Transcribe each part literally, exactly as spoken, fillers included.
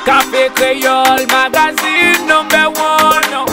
Kafe Kreyòl, magazine number one.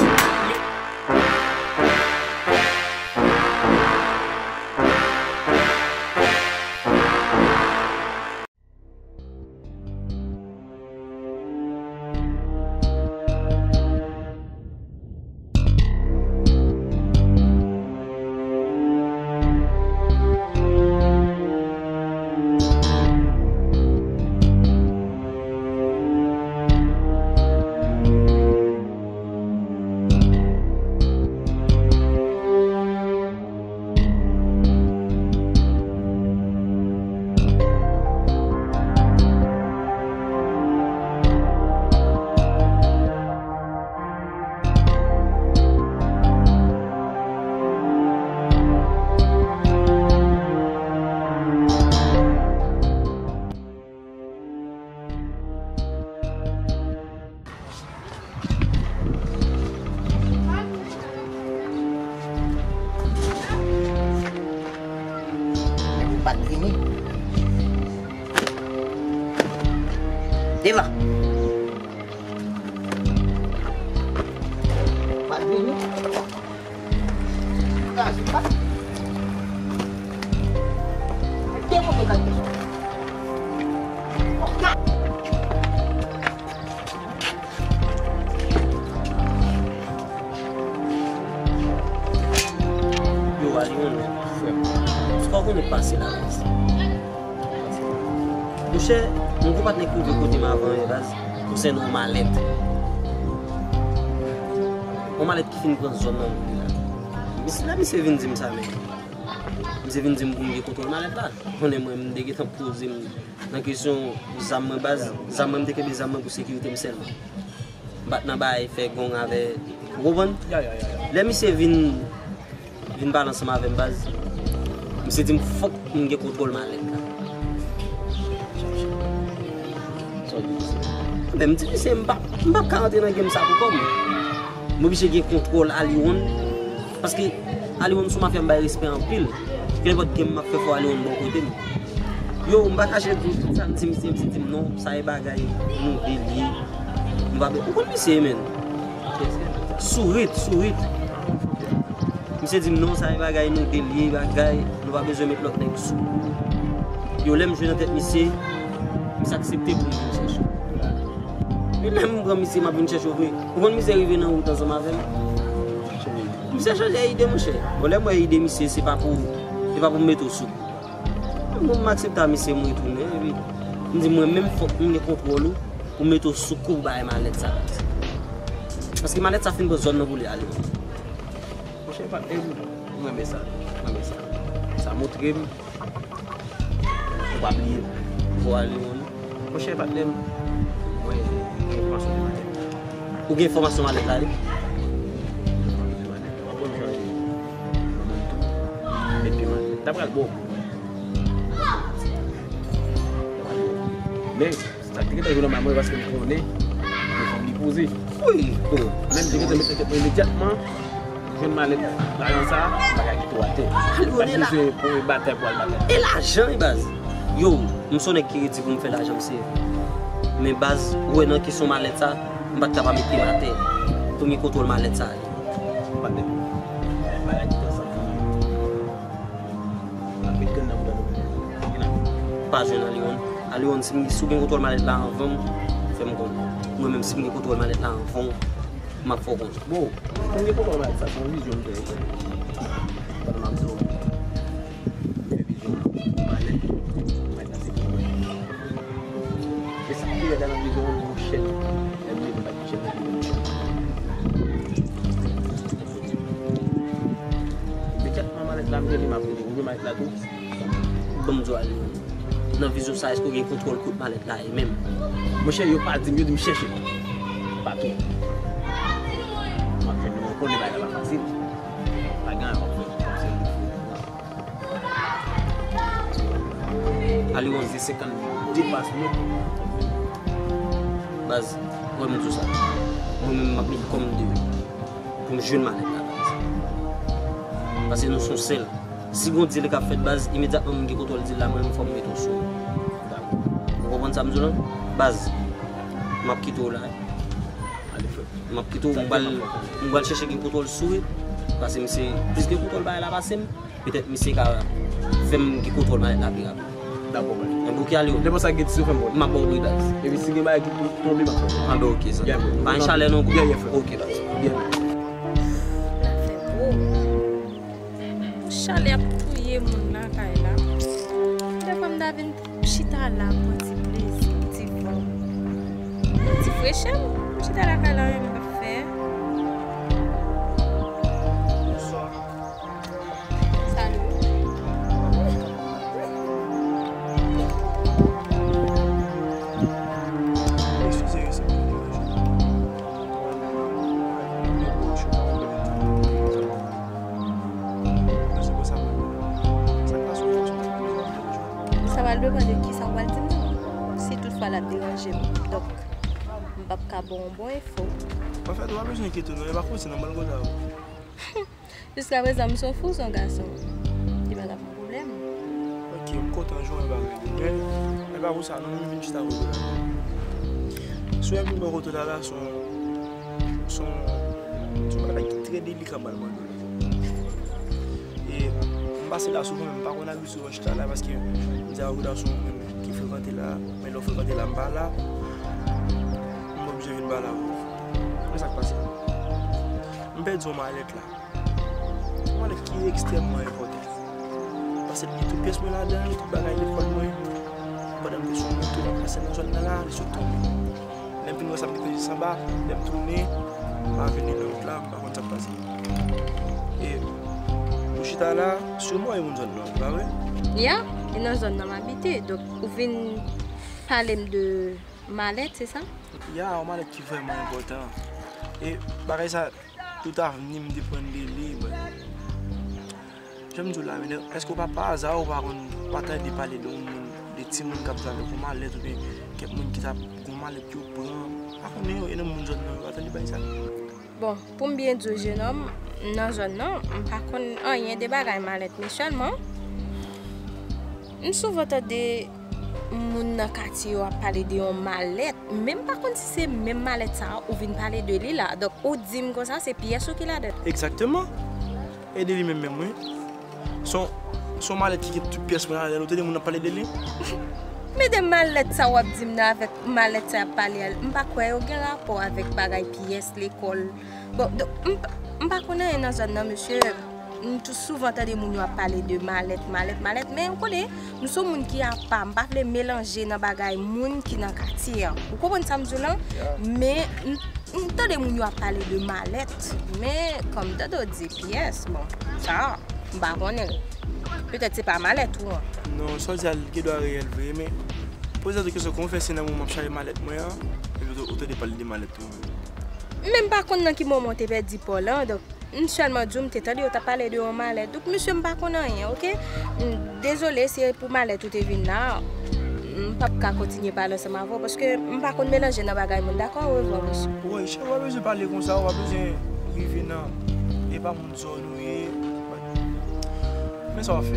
Ou pa t vini. Devan. Ou pa t vini. Gaz, ou pa t. Devan, gaz. Yo, Alyon, frè m. Sa w konnen pase la, baz. Monchè, yon gwo patnè ki rive kote m avan, baz, konsènan yon malèt. Yon malèt ki fin pran zòn nan, li la. Misye, lè misye vin di m sa, men. Misye vin di m pou m gen kontwòl malèt la. Konnen mwen, m te gentan poze m nan kesyon zam mwen, baz. Zam mwen, m te kenbe zam mwen pou sekirite m sèlman. M pa t nan bagay fè gong avè, ou konprann? Ya, ya, ya, ya. Lè misye vin, vin pale ansanm avè m, baz, misye di m fòk m gen kontwòl malèt la. Sa w di misye? Men m di misye, m pa, m p ap ka rantre nan game sa pou kò m. M oblije gen kontwòl Aliwon, paske Aliwon se yon mafya m bay respè anpil. Kenenpòt game m ap fè, fò Aliwon bò kote m. Yo, m pa kache di w, tout sa m di misye, misye di m non, sa e bagay nou de l ye. Nou pa be-, ou konn misye, menn. Sourit, sourit. Misye di m non, sa e bagay nou de l ye, bagay, nou pa bezwen met lòt nèg sou. Yo, lè m jwe nan tèt misye, misye aksepte pou m vin chèche w. E lè m pran misye, m ap vin chèche w vre. Ou konn misye rive nan wout ansanm avè m? Misye chanje ide, monchè. Bon, lè m wè ide misye, se pa pou, se pa pou m mete w sou. Bon, m aksepte a misye, m retounen, epi m di mwen menm fòk m gen kontwòl ou pou m mete w sou kou pou bay malèt sa. Paske malèt sa fin pran zòn nan pou li ale. Monchè, patnè m, m renmen sa, m renmen sa. Sa montre m ou pa bliye m. Ou ale, monchè, patnè m, mwen gen enfòmasyon de malèt la. Ou gen enfòmasyon malèt la, wi? Enfòmasyon malèt la, w ap wè m chanje. Mwen menm tou, epi malèt la pral bon. Men, sa ki te gentan jwe nan men mwen, paske m konnen, yon fanm li poze. Wi, bon. Men m te gentan met nan tèt mwen imedyatman, jwenn malèt lajan sa, bagay kite w atè. Alyon, pa bezwen pou batay pou al batay. E lajan, e baz. Yo, m se yon nèg ki redi pou m fè lajan, m serye. Men baz, ou wè nan kesyon malèt sa, m pa t ka pa mete m atè pou m gen kontwòl malèt sa. Patnè, bagay ki te ansanm pou mwen. N ap met grenn nan bouda nou. Pa jwenn Aliwon. Aliwon, si m, si w gen kontwòl malèt la anvan m, fè m konnen. Mwen menm, si m gen kontwòl malèt la anvan w, m ap fè w konnen. Bon, pou m gen kontwòl malèt sa, se yon vizyon m fè. Pandan m ap di w, m fè vizyon an, malèt, malèt la se pou mwen. E sa ki rèd nan vizyon an, yon chèn. Lè m leve, m pa t gen chèn. Imedyatman malèt la, m rele, m ap rele. Ou gen malèt la tou? Ban m di w, Aliwon. Nan vizyon sa, èske w gen kontwòl kot malèt la ye menm? Monchè, yo pa di m, yo di m chèche. Patou. M ap jwenn nou, mwen konnen bagay la pa fasil. Pa gen anyen w ap fè, kòmsi l di fou. Aliwon. Se senkannde pas nou. Baz, wè m di w sa. Mwen menm, m ap met kò m deyò pou m jwenn malèt la, baz. Paske nou se yon sèl. Si gon dil k ap fèt, baz, imedyatman m gen kontwòl dil la, mwen menm fò m mete w sou. Ou konprann sa m di w lan? Baz, M ap kite w la. Ale, frè. M ap kite w, m pral, m pral chèche gen kontwòl sou li. Paske misye plis gen kontwòl bagay la pase m. Petèt misye ka fè m gen kontwòl malèt la pi rapid. Dakò, baz. Enben, ok, ale. Nenpòt sa gen ti sou fè m, bro. M ap ba w wi, baz. Epi si gen bagay ki pou tonbe, m ap fè. Anben, ok, zanmi. Pa gen chalè non, bro. Yeah, yeah, frè. Ok, baz. Yeah. L ap fè gwo. Chalè ap touye moun lakay la. Dèfwa m ta vin chita la, pran ti plezi, ti van. Ti frechè, m chita lakay la, men m p ap fè. Bonswa. Salut. Eskize, wi, si m deranje w. Sa pral depann de kisa w pral di m nan. Si toutfwa l ap deranje m. Donk, m p ap ka ba w yon bon enfo. Anfèt, ou pa bezwen enkyete w non, e pa koze nan bann koze a. Jiskaprezan, m se yon fi, w se yon gason. Li pa t ap yon pwoblèm. Ok, m kontan jan w wè bagay yo. Men, men pa pou sa, non, m vin chita kote w la. Si w wè m vin bò kote w la, la, se yon, se yon, se yon bagay ki trè delika m pral mande w la. E m pase la souvan, men m pa konn abitye wè w chita la, paske m di a w relasyon mwen ki frekante la, men lè w frekante la, m pa la. M oblije vin pale avè w. Men sa k pase? M pèdi yon malèt la. Yon malèt ki ekstrèmman enpòtan. Paske li gen tout pyès mwen ladan l, tout bagay lekòl mwen. Pandan m te sou wout, tout ap pase nan zòn nan la, li sot tonbe. Lè m vin wè sa, m te peze sa anba, lè m tounen, m pa vini nan wout la, m pa konn sa k pase. E ou chita la, siman ou yon moun zòn nan, pa vre? Ya, e nan zòn nan m abite. Donk, ou vin pale m de malèt, se sa? Ya, yon malèt ki vrèman enpòtan. E bagay sa, tout avni m depann de li, but jan m di w la, men èske w pa pa aza ou pa konn pa tande pale de yon moun, de timoun k ap travay pou malèt oubyen kèk moun ki t ap gon malèt yo pran? Pa konnen yo, e nan moun zòn nan, yo pa tande bay sa? Bon, pou m byen di w, jenòm, nan zòn nan, m pa konn anyen de bagay malèt, men sèlman, m souvan tande moun nan katye yo ap pale de yon malèt, men m pa konn si se menm malèt sa a ou vin pale de li la. Donk, ou di m konsa, se pyès ou ki ladan l. Egzakteman. E de li menm menm, wi. Se yon, se yon malèt ki gen tout pyès mwen ladan l. Ou tande moun ap pale de li? Men de malèt sa w ap di m nan avèk malèt sa y ap pale a, m pa kwè yo gen rapò avèk bagay pyès lekòl. Bon, donk, m, m pa konn anyen nan zòn nan, mesye. M tou souvan tande moun yo ap pale de malèt, malèt, malèt, men ou konnen, m se yon moun ki apa, m pa vle melanje nan bagay moun ki nan katye an. Ou konprann sa m di w lan? Yeah. Men, m, m tande moun yo ap pale de malèt, men kòm tande w di pyès, bon, sa, m pa konnen. Petèt se pa malèt ou an. Non, sa w di a, l gen dwa reyèl vre, men poze tèt ou kesyon, kòman w fè se nan moman m ap chache malèt mwen an, epi ou, ou tande pale de malèt ou menm? Men m pa konn nan ki moman w te pèdi pa w lan, donk, m sèlman di w, m te tande yo t ap pale de yon malèt. Donk, mesye, m pa konn anyen, oke? M dezole, se pou malèt ou te vin la. M p ap ka kontinye pale ansanm avè w, paske m pa konn melanje nan bagay moun, dakò? Orevwa, mesye. Woy, cheri, w pa bezwen pale konsa, w pa bezwen rive nan, e pa moun zòn ou ye. Men sa w ap fè.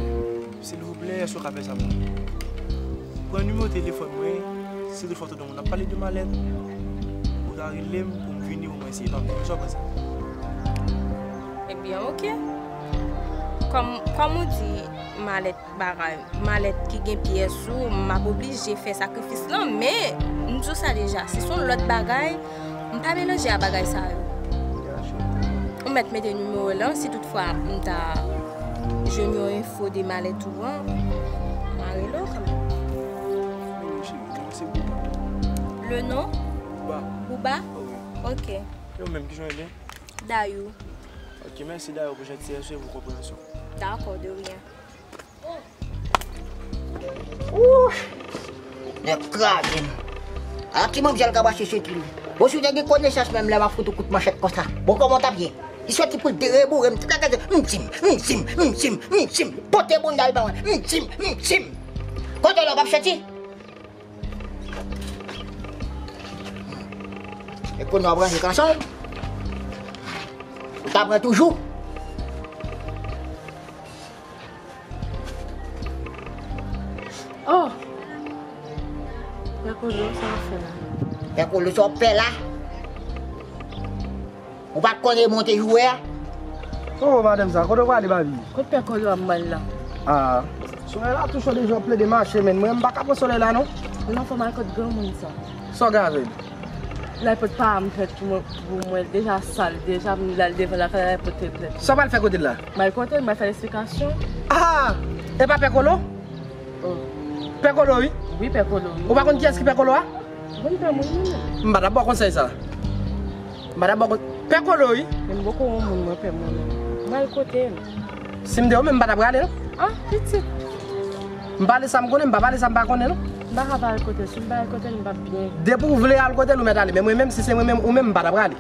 Silvouplè, èske w ka fè sa pou mwen? Pran nimewo telefòn mwen, si toutfwa w tande yon moun ap pale de malèt, ou ta rele m pou m vini, omwen se pa mwen. Sa w panse? Ebyen, oke. Kòm, kòm ou di, malèt bagay, malèt ki gen pyès ou, m ap oblije fè sakrifis lan, men, m di w sa deja, si se yon lòt bagay, m pa melanje a bagay sa yo. Ou mèt mete nimewo w lan, si toutfwa m ta jwenn yon enfo de malèt ou an, m a rele w kanmenm. Mwen cheri, non, se Bouba. Le nom? Bouba. Bouba? Wi. Ok. E ou menm, kijan w rele? Dayou. Ok, mèsi Dayou pou jantiyès ou e pou konpreyansyon w. Dakò, de rien. Wouch! Nèg kraze m. A ki manzè l ka mache soti li? Bon, si w te gen konesans menm lè m ap fout ou kout manchèt konsa. Bon, kòman w t ap ye? Li soti pou l dereboure m, tout lagade, m di m, m di m, m di m, m di m, pote bounda l ban mwen, m di m, m di m. Kote w la w p ap soti? E pou nou ap ranje kanson? Ou t ap pran toujou? Oh! Gad koze w sa ap fè la. Pè Kolo, sa w ap fè la? Ou pa t konnen monte sou wè a? Oh, madanm sa, kote w prale, baby? Kot Pè Kolo ap mal la? Ah, solèy la tou cho deja, w ap plede mache, men mwen, m pa ka pran solèy la, non. Ou nan fòm al kot granmoun sa. Sa w gen avè l? L al pot pa m fèt pou mwen, pou mwen, deja sal, deja m al devan lakay la, al pote plent. Sa w pral fè kote l la? M al kote l, m al fè l esplikasyon. Ah! E pa Pè Kolo? Oh. Pè Kolo, wi. Wi, Pè Kolo, wi. Ou pa konn kiyès ki Pè Kolo a? Ou konn pè moun, wi. M pa t ap ba w konsèy sa. M pa t ap ba w kon-, Pè Kolo, wi. Men m poko yon moun, mwen pè moun. M al kote l. Si m te ou menm, m pa t ap prale, non. Ah, pitit. M pale sa m konnen, m pa pale sa m pa konnen, non. M pa ka pa al kote l. Si m pa al kote l, m p ap byen. Depi w vle al kote l, ou mèt ale. Men mwen menm, si se mwen menm, ou menm, m pa t ap prale.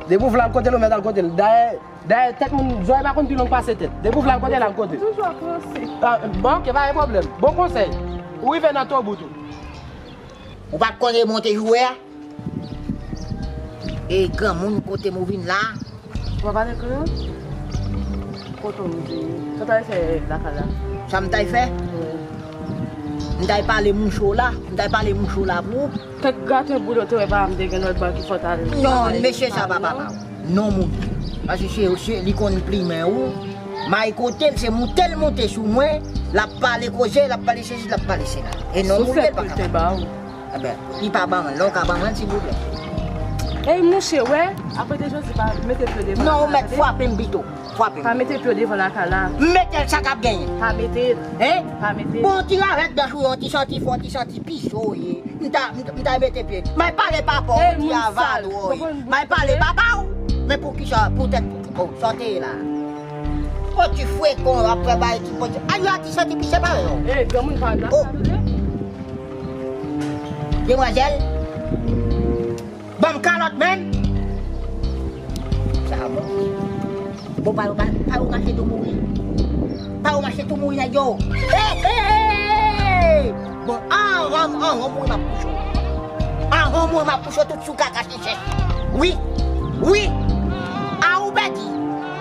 Depi w vle al kote l, ou mèt al kote l. Dayè, dayè, tèt moun, zòrèy pa konn pi long pase tèt. Depi w vle al kote l, al kote l. Toujou ap ranse. Ah, bon, ok, pa gen pwoblèm. Bon konsèy. Ou rive nan tobout ou. Ou pa t konnen monte sou wè a? E granmoun, kote m ou vin la? Ou pa pale kreyòl? Kote w vin? Sa w t al fè lakay la? Sa m t al fè? Wi. M t al pale mouche w la. M t al pale mouche w la pou ou. Kèk graten boul yo te wè pa m te gen lòt bò ki fò t al. Non, mesye sa pa papa w. Non, moun. Paske se, se li konn plimen ou. M al kote l, se moute l moute sou mwen. L ap pale koze, l ap pale sesi, l ap pale sela. E non, moun li ye, l pa ka pale. Enben, li pa ban mwen, lè w ka ban mwen, silvouplè. Ey, mouche, wè, apre te Jezi pa mete pye devan. Non, ou mèt frape m pito. Frape m. Pa mete pye devan lakay la. M mete l, sa k ap genyen? Pa mete l. Hein? Pa mete l. Bon, ti ravèt blanch ou, yon ti santi fò, ti santi pi cho w ye. M ta, m, m ta mete pye. M al pale papa w, ti avadwòy. M al pale papa w. Men poukisa, poutèt, oh, sa w te ye la. Oh, ti frekan, w ap fè bagay ti pòti. Ay, yo, ti santi pi separe yo. Ey, granmoun pa la, sa vle? Demwazèl, ban m kalòt, menn. Sa bon. Bon, pa yo, pa, pa yo mache tou mouri. Pa yo mache tou mouri, nèg yo. Hey, hey, hey, hey! Bon, anvan, anvan mouri, m ap kouche w. Anvan mouri, m ap kouche w tout sou kaka chèchè. Wi, wi. A, ou pèdi.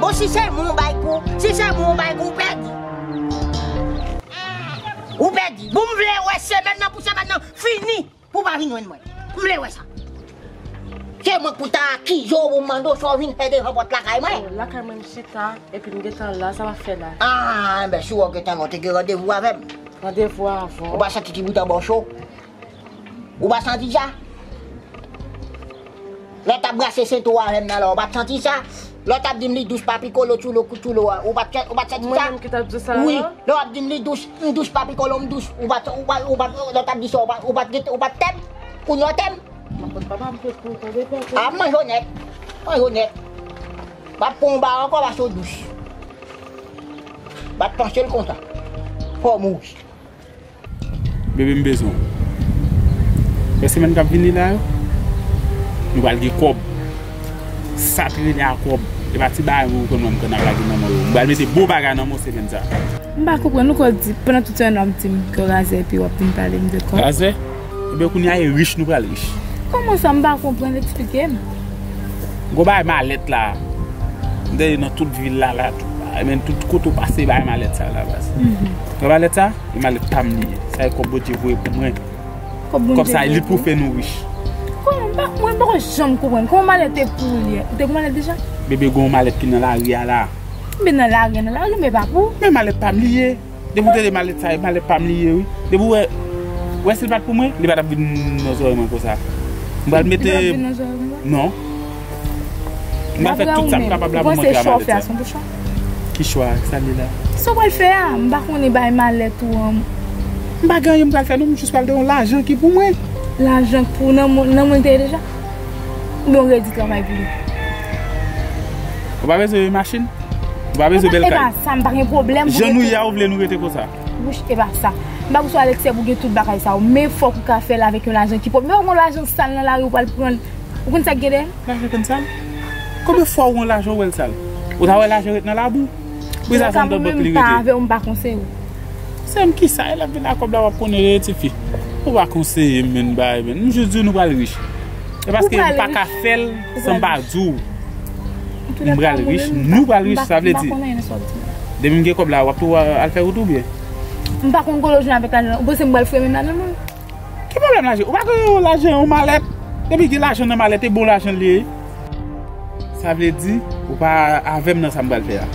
Bon, si se mwen w bay kou, si se mwen w bay kou, ou pèdi. Ou pèdi. Bon, m vle wè semèn nan pou semèn nan fini. Pou w pa vin jwenn mwen. M vle wè sa. Se mwen k pou ta akize w pou m mande w sa w vin fè devan pòt lakay mwen. Lakay mwen m chita, epi m gentan la, sa m ap fè la? Ah, enben, si w gentan la, w te gen randevou avè m. Randevou avè w? Ou pa santi ti bout anba w cho? Ou pa santi sa? Lè w t ap brase sento avè m nan la, ou pa t santi sa? Lè w t ap di m li dous, papi kolo, tchoulo, kou tchoulo a, ou pa t, ou pa t santi sa? Mwen menm ki t ap di w sa la? Wi, lè w ap di m li dous, m dous, papi kolo, m dous, ou pa t, ou pa, ou pa, lè w t ap di sa, ou pa, ou pa t, ou pa t tè m? Kounye a w tè m? Mwen konn papa m fè pou tande pè. A, manje w nèt. Manje w nèt. M ap pran yon ba ankò paske w dous. M ap panse l konsa. Fò w mouri. Bebe, m bezwen w. Lè semèn k ap vini la yo, nou pral gen kòb. Sa k rele a kòb. E pa ti bagay mwen konn wè m konn ap lage nan men w yo. M pral mete bon bagay nan men w semèn sa. M pa konprann, ou konn di, pandan tout semèn w ap di m ke razè, epi w ap vin pale m de kòb. Razè? Ebyen, kounye a, e rich nou pral rich. Kòman sa, m pa konprann, eksplike m. Gwo bagay malèt la. M tande nan tout vil la, la, tout bagay, men tout kote w pase, bagay malèt sa la, baz. Mhm. Gwo malèt sa, e malèt pa m li ye. Sa e kòb Bondye voye pou mwen. Kòb Bondye voye pou mwen. Kòb sa, li pou fè nou rich. Kòman, m pa, mwen, m poko janm konprann. Kòman malèt te pou ou li ye? Ou te gen malèt deja? Bebe, gen yon malèt ki nan lari a la. Bebe, nan lari, nan lari, men pa pou ou. Men malèt pa m li ye. Depi w tande malèt sa, e malèt pa m li ye, wi. Depi w wè, wè si l pa t pou mwen, li pa t ap vin nan zòrèy mwen konsa. M pral mete. Li pa t ap vin nan zòrèy mwen? Non. M pral fè tout sa m kapab la pou m antre a malèt sa. Ki chwa sa li la? Sa w pral fè a? M pa konnen bay malèt ou an. M pa gen anyen m pral fè non, m jis pral de yon lajan ki pou mwen. Lajan k pou nan mwen, nan mwen l te ye deja? Oubyen w redi travay pou li? Ou pa bezwen machin? Ou pa bezwen bèl kay? E pa sa, m pa gen pwoblèm pou gen tout. Jan nou ye a, ou vle nou rete konsa? Wouch, e pa sa. M pa bezwen Alexia pou gen tout bagay sa yo. Men fòk ou ka fè l avèk yon lajan ki pwòp. Men pa yon lajan sal nan lari ou pral pran l. Ou konn sa k gen dèyè l? Lajan konn sal? Konbyen fwa ou wè yon lajan ou wè l sal? Ou ta wè lajan ret nan labou? Pou sa, sa nan bank li rete. Mwen menm pa avè w, m pa konseye w. Sè m, kisa? E lè vin a kòb la, w ap konnen, tifi. Ou pa konseye m, menn, bay, menn. M jis di w nou pral rich. E paske m pa ka fè l san m pa di w. M pral rich, nou pral rich, sa vle di. Depi m gen kòb la, w ap tou al fè wout ou byen? M pa konn kote w jwenn avèk lajan. Ou panse m pral fouye men m ladan l? Ki pwoblèm lajan? Ou pa gen yon lajan, yon malèt? Depi gen lajan nan malèt, e bon lajan li ye. Sa vle di, ou pa avè m nan sa m pral fè a.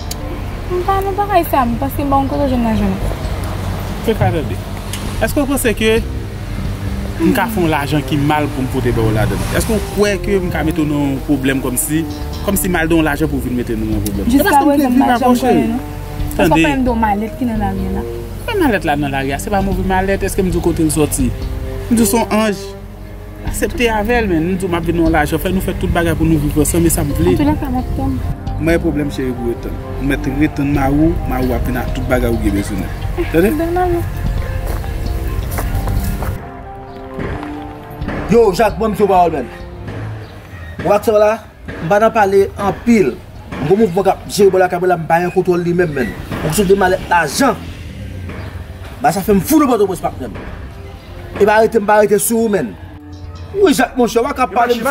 M pa nan bagay sa, m panse m pa konn kote w jwenn lajan nan. Fè ka tande. Èske w panse ke m ka fè yon lajan ki mal pou m pote ba w ladan? Èske w kwè ke m ka mete w nan yon pwoblèm kòmsi, kòmsi m al nan yon lajan pou w vin mete nou nan pwoblèm? Jiska prezan, m pa janm konnen, non. Èske w pa konn m di w malèt ki nan lari a la? Men malèt la nan lari a, se pa move malèt, èske m di w kote l sòti? M di w se yon anj. Aksepte avè l, men. M di w m ap vin nan yon lajan, fè nou fè tout bagay pou nou viv ansanm, e sa m vle. Antoulèka, m ap tann. M pa gen pwoblèm, cheri, pou ret tann. Ou mèt ret tann mari w, mari w ap vin ak tout bagay ou gen bezwen nan. Tande? Bèl mari. Yo, Jak, ban m di w pawòl, menn. Ou wè sa la? M pa nan pale anpil. M gon mouvman k ap jere bò lakay mwen la, m pa gen kontwòl li menm, menn. Ou sou de malèt lajan. Bagay sa fè m fou nan Pòtoprens, patnè m. E pa rete, m pa rete sou ou, menn. Wi, Jak, monchè, w pa ka pale m.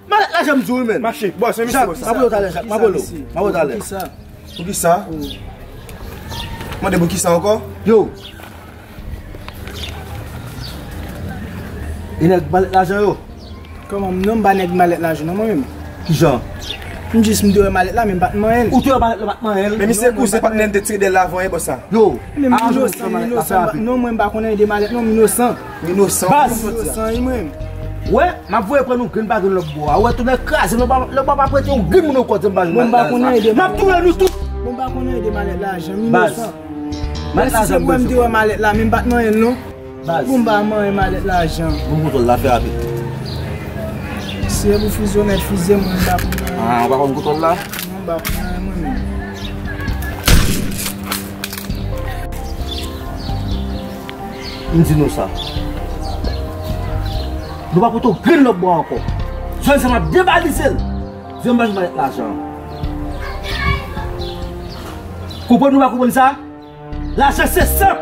Malèt lajan m di w, menn. Mache. Bon, se misye, Jak, bon, m ap rele w talè, Jak, m ap rele w. M ap rele w talè. Poukisa? Poukisa? Mande poukisa ankò? Yo. E nèg malèt lajan yo? Kòman, m non, m pa nèg malèt lajan non, mwen menm. Kijan? M jis m te wè malèt la, men m pa t manyen l. Ou te wè malèt la, pa t manyen l? Men misye kouzen patnè m te tire dèyè l avan, e bò sa. Yo, men m inosan, m inosan, non, mwen m pa konn anyen de malèt non, m inosan. M inosan. Baz. M inosan, wi, mwen. Wè, m ap voye pran nou grenn pa grenn lòt bò a. Wè, tou nèg kraze, lòt bò, lòt bò pa prete yon grenn moun ankò, di m pa jwenn malèt lajan. Mwen m pa konn anyen de malèt lajan. M ap touye nou tout. Mwen m pa konn anyen de malèt lajan, m inosan. Malèt lajan, si se pou wè m te wè malèt la, men m pa t manyen l non. Baz. Bon, m pa manyen malèt lajan. Bon, kontwòl la, fè rapid. Si se pou fizye w mèt fizye m, mwen m pa konn anyen. Ah, ou pa konn kontwòl la? Non, m pa konn anyen, mwen menm. M di nou sa. Nou pa pote yon grenn lòt bò ankò. Zòn sa m ap devalize l. Zòn m pa jwenn malèt lajan. Konprann nou pa konprann sa? Lajan se san.